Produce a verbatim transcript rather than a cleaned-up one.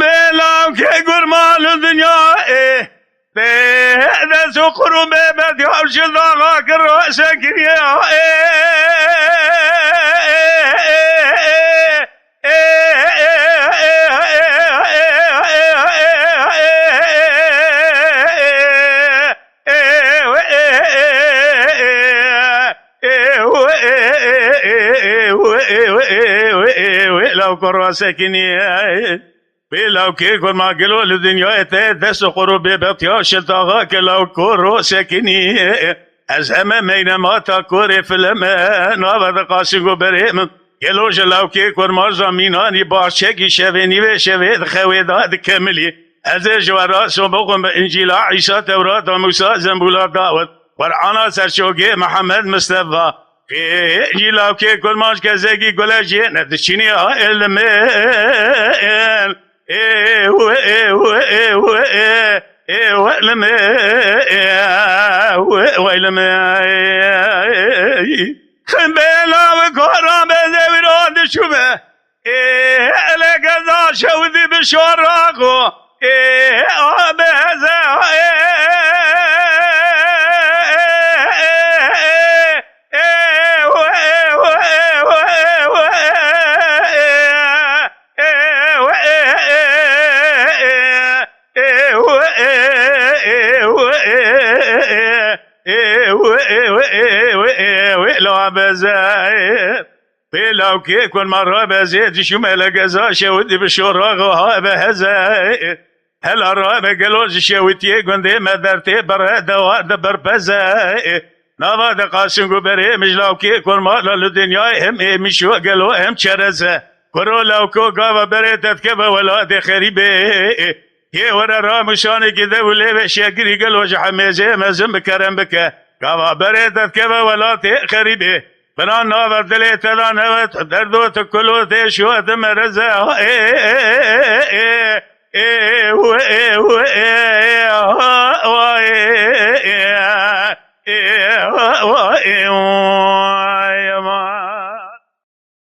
Bêlawkê kurma li dinya ê. Bê dest û qurû bê bediya û ji daxa kir û sekiniye. Ê, ê, ê, ê, ê, ê, ê, Law kurwa sekinî. Wê lawkê kurma gelo li dinyayê te dest û qurû bê betiya şiltaxa ke law kuro sekinî. Ez heme meynema ta kurê filme nava diqasin ku berê min. Gelo ji lawkê kurmaja mînanî bahçekî şevê nîvê şevê dixewê da dikemilî. Ez ê ji we raso bixwim bi Încîla Îsa, Tewrata Mûsa, Zembûla Dawid, Qur'ana serçokê Mihemed Mistefa. Ê, Încîla kê kurmanc kezekî gule jê ne diçînî ha ê li min. Ê, we, ê, we, ê, we, ê, ê, we li min. Ê, we, we li min. Bêla bi kara beze wî ra dişûme. Ê, ele geza şewdî bi şoraxo. Ê, a be heze, ê, Pê lawkê kun ma rabe zê dişûme le geza şewitî bi şoraxo ha be heze. Hela rabe gelo ji şewitiyê gundê me dertê bere dewar de berpeze. Nava de qasin ku berê mij lawkê kun ma la li dinyayê hem ê mişo gelo hem çereze. Kuro lawko gava berê te dikeve welatê xerîbê. Yê were ra muşanekî dev û lêvê şekirî gelo ji hemêzê mezin bi kerem bike. Gava berê te dikeve welatê xerîbê. Bina nava dilê te da newet derdo tu kulo tê şuwa tu mereze. Ê, ê, ê, ê, ê, ê, ê, ê, ê, ê, ê, ê, ê, ê, ê,